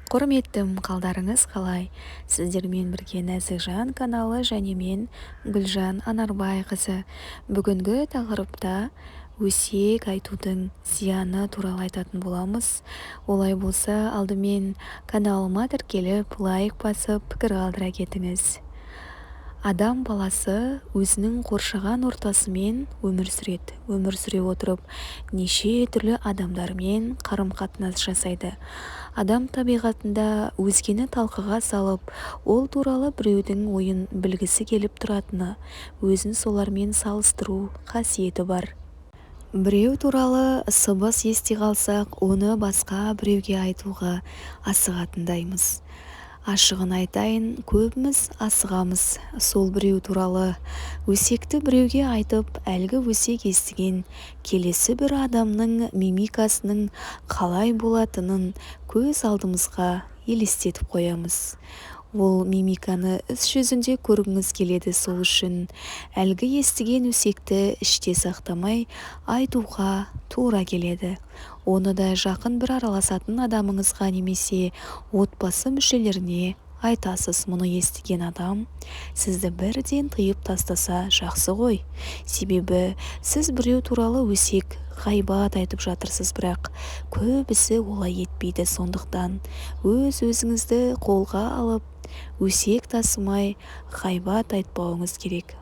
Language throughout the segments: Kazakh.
Құрметтім, қалдарыңыз қалай? Сіздермен бірге Нәзік жан каналы және мен, Гүлжан Анарбайқызы. Бүгінгі тақырыпта өсек айтудың зияны туралы айтатын боламыз. Олай болса, алдымен каналыма тіркеліп, лайк басып, пікір қалдыра кетіңіз. Адам баласы өзінің қоршаған ортасымен өмір сүреді. Өмір сүре отырып, неше түрлі адамдармен қарым-қатынас жасайды. Адам табиғатында өзгені талқыға салып, ол туралы біреудің ойын білгісі келіп тұратыны, өзін солармен салыстыру қасиеті бар. Біреу туралы сыбыс ести қалсақ, оны басқа біреуге айтуға асығатындаймыз. Ашығын айтайын, көбіміз асығамыз. Сол біреу туралы өсекті біреуге айтып, әлгі өсек естіген келесі бір адамның мимикасының қалай болатынын көз алдымызға елестетіп қоямыз. Ол мимиканы іс жүзінде көргіңіз келеді. Сол үшін әлгі естіген өсекті іште сақтамай айтуға тура келеді. Оны да жақын бір араласатын адамыңызға немесе отбасы мүшелеріне айтасыз. Мұны естіген адам сізді бірден тыйып тастаса жақсы ғой. Себебі сіз біреу туралы өсек, ғайбат айтып жатырсыз, бірақ көбісі олай етпейді. Сондықтан өз-өзіңізді қолға алып, өсек тасымай, ғайбат айтпауыңыз керек.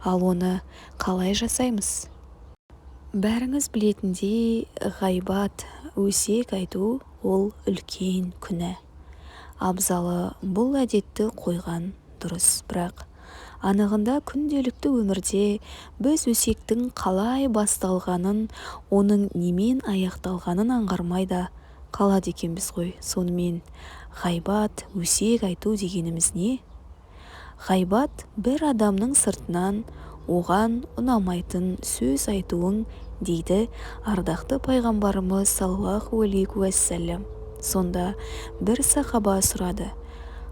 Ал оны қалай жасаймыз? Бәріңіз білетіндей, ғайбат, өсек айту ол үлкен күнә. Абзалы бұл әдетті қойған дұрыс, бірақ анығында күнделікті өмірде біз өсектің қалай басталғанын, оның немен аяқталғанын аңғармай да қалады екенбіз ғой. Сонымен, ғайбат, өсек айту дегеніміз не? Ғайбат бір адамның сыртынан оған ұнамайтын сөз айтуың, дейді ардақты пайғамбарымыз саллаллаху алейхи уассалам. Сонда бір сахаба сұрады: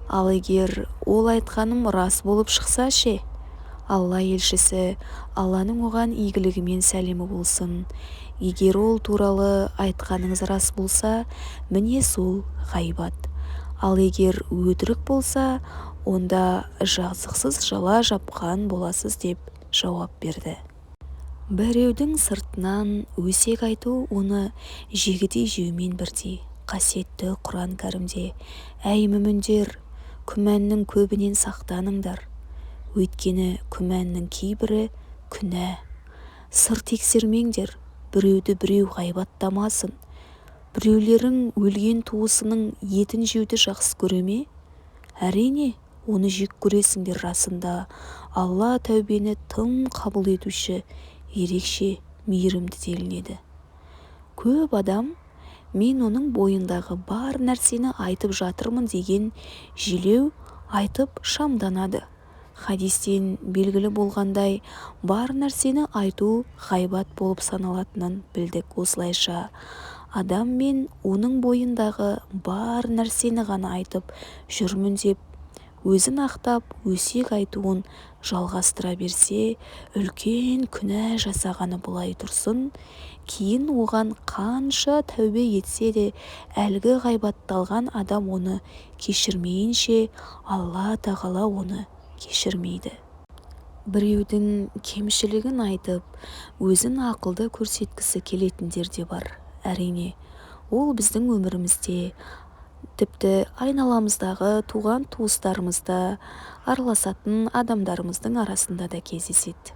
ал егер ол айтқаным рас болып шықса ше? Алла елшісі, Алланың оған игілігі мен сәлемі болсын, егер ол туралы айтқаныңыз рас болса, міне сол ғайбат. Ал егер өтірік болса, онда жазықсыз жала жапқан боласыз, деп жауап берді. Біреудің сыртынан өсек айту оны жегідей жеумен бірдей. Қасиетті Құран кәрімде: әй мүміндер, күмәннің көбінен сақтаныңдар, өйткені күмәннің кейбірі күнә. Сыр тексермеңдер, біреуді біреу ғайбаттамасын. Біреулерің өлген туысының етін жеуді жақсы көре ме? Әрине, оны жек көресіңдер. Расында, Алла тәубені тым қабыл етуші, ерекше мейірімді делінеді. Көп адам мен оның бойындағы бар нәрсені айтып жатырмын деген желеу айтып шамданады. Хадистен белгілі болғандай, бар нәрсені айту ғайбат болып саналатынын білдік. Осылайша, адам мен оның бойындағы бар нәрсені ғана айтып жүрмін деп өзін ақтап, өсек айтуын жалғастыра берсе, үлкен күнә жасағаны былай тұрсын, кейін оған қанша тәубе етсе де, әлгі ғайбатталған адам оны кешірмейінше, Алла тағала оны кешірмейді. Біреудің кемшілігін айтып, өзін ақылды көрсеткісі келетіндер де бар. Әрине, ол біздің өмірімізде, тіпті айналамыздағы туған-туыстарымызда, араласатын адамдарымыздың арасында да кездеседі.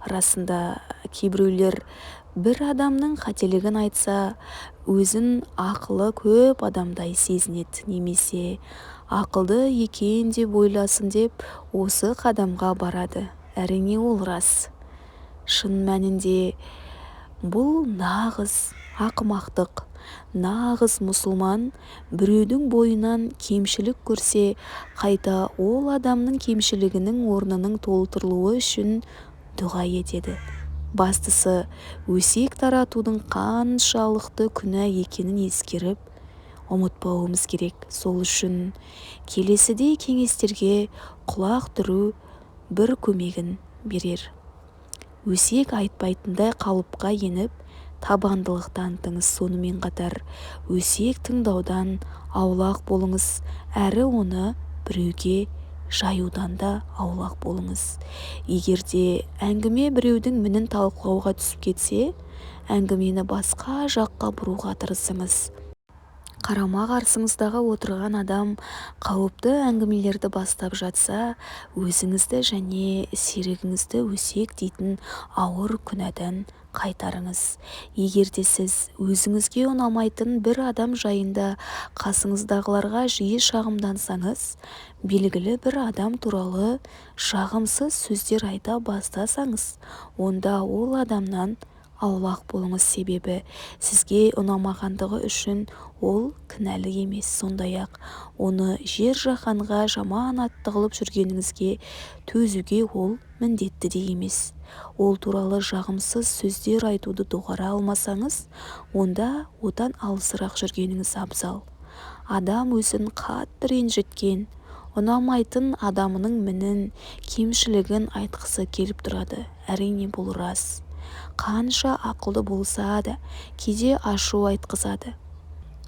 Расында, кейбіреулер бір адамның қателігін айтса, өзін ақылы көп адамдай сезінеді немесе ақылды екен деп ойласын деп осы қадамға барады. Әрине, ол рас. Шын мәнінде бұл нағыз ақымақтық. Нағыз мұсылман біреудің бойынан кемшілік көрсе, қайта ол адамның кемшілігінің орнының толтырылуы үшін дұға етеді. Бастысы, өсек таратудың қаншалықты күнә екенін ескеріп, ұмытпауымыз керек. Сол үшін келесідей кеңестерге құлақ түру бір көмегін берер. Өсек айтпайтындай қалыпқа еніп, Табандылық танытыңыз. Сонымен қатар өсек тыңдаудан аулақ болыңыз, әрі оны біреуге жаюдан да аулақ болыңыз. Егер де әңгіме біреудің мінін талқылауға түсіп кетсе, әңгімені басқа жаққа бұруға тырысыңыз. Қарама-қарсыңыздағы отырған адам қауіпті әңгімелерді бастап жатса, өзіңізді және серігіңізді өсек дейтін ауыр күнәдан қайтарыңыз. Егер де сіз өзіңізге ұнамайтын бір адам жайында қасыңыздағыларға жиі шағымдансаңыз, белгілі бір адам туралы жағымсыз сөздер айта бастасаңыз, онда ол адамнан аулақ болыңыз. Себебі сізге ұнамағандығы үшін ол кінәлі емес. Сондай-ақ оны жер-жаһанға жаман атты қылып жүргеніңізге төзуге ол міндетті де емес. Ол туралы жағымсыз сөздер айтуды доғара алмасаңыз, онда одан алысырақ жүргеніңіз абзал. Адам өзін қатты ренжіткен, ұнамайтын адамының мінін, кемшілігін айтқысы келіп тұрады. Әрине, бұл рас. Қанша ақылды болса да, кейде ашу айтқызады.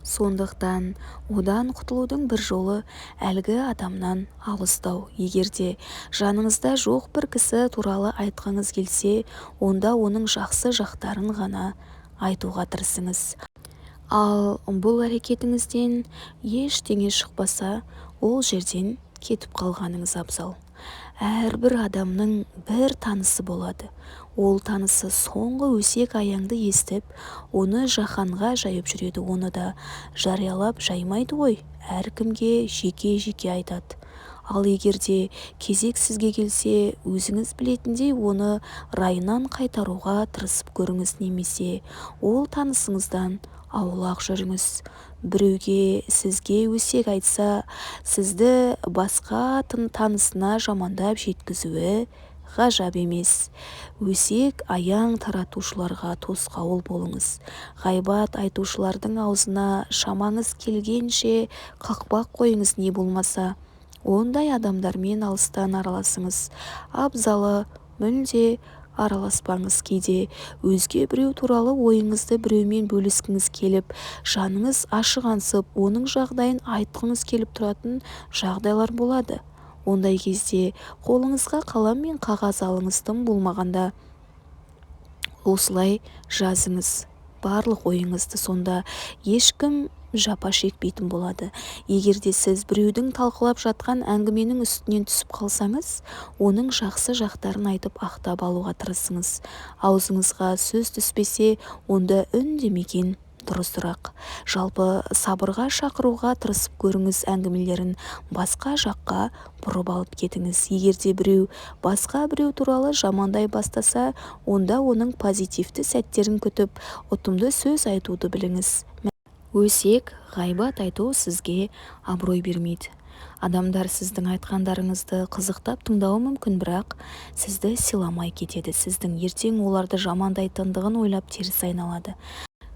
Сондықтан одан құтылудың бір жолы әлгі адамнан алыстау. Егер де жаныңызда жоқ бір кісі туралы айтқыңыз келсе, онда оның жақсы жақтарын ғана айтуға тырысыңыз. Ал бұл әрекетіңізден ештеңе шықпаса, ол жерден кетіп қалғаныңыз абзал. Әрбір адамның бір танысы болады. Ол танысы соңғы өсек аяңды естіп, оны жаһанға жайып жүреді. Оны да жариялап жаймайды ғой, әркімге жеке-жеке айтады. Ал егер де кезек сізге келсе, өзіңіз білетіндей оны райынан қайтаруға тырысып көріңіз немесе ол танысыңыздан аулақ жүріңіз. Біреуге сізге өсек айтса, сізді басқа танысына жамандап жеткізуі ғажап емес. Өсек аяң таратушыларға тосқауыл болыңыз. Ғайбат айтушылардың аузына шамаңыз келгенше қақпақ қойыңыз, не болмаса ондай адамдармен алыстан араласыңыз. Абзалы мүлде араласпаңыз. Кейде өзге біреу туралы ойыңызды біреумен бөліскіңіз келіп, жаныңыз ашығансып, оның жағдайын айтқыңыз келіп тұратын жағдайлар болады. Ондай кезде қолыңызға қалам мен қағаз алыңыз, тым болмағанда осылай жазыңыз барлық ойыңызды, сонда ешкім жапа шекпейтін болады. Егер де сіз біреудің талқылап жатқан әңгіменің үстінен түсіп қалсаңыз, оның жақсы жақтарын айтып ақтап алуға тырысыңыз. Аузыңызға сөз түспесе, онда үндемеген дұрысырақ. Жалпы сабырға шақыруға тырысып көріңіз, әңгімелерін басқа жаққа бұрып алып кетіңіз. Егер де біреу басқа біреу туралы жамандай бастаса, онда оның позитивті сәттерін күтіп, ұтымды сөз айтуды біліңіз. Өсек, ғайбат айту сізге абырой бермейді. Адамдар сіздің айтқандарыңызды қызықтап тыңдауы мүмкін, бірақ сізді сыйламай кетеді. Сіздің ертең оларды жамандайтындығын ойлап теріс айналады.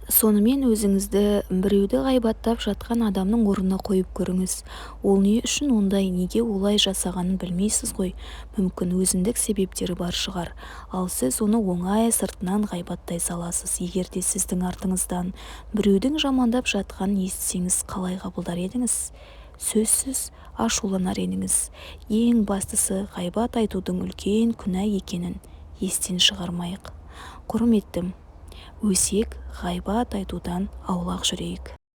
Сонымен өзіңізді біреуді ғайбаттап жатқан адамның орнына қойып көріңіз. Ол не үшін ондай, неге олай жасағанын білмейсіз ғой. Мүмкін өзіндік себептері бар шығар. Ал сіз оны оңай сыртынан ғайбаттай саласыз. Егер де сіздің артыңыздан біреудің жамандап жатқанын естісеңіз, қалай қабылдар едіңіз? Сөзсіз ашуланар едіңіз. Ең бастысы, ғайбат айтудың үлкен күнә екенін естен шығармайық. Құрметтім, өсек, ғайбат айтудан аулақ жүрейік.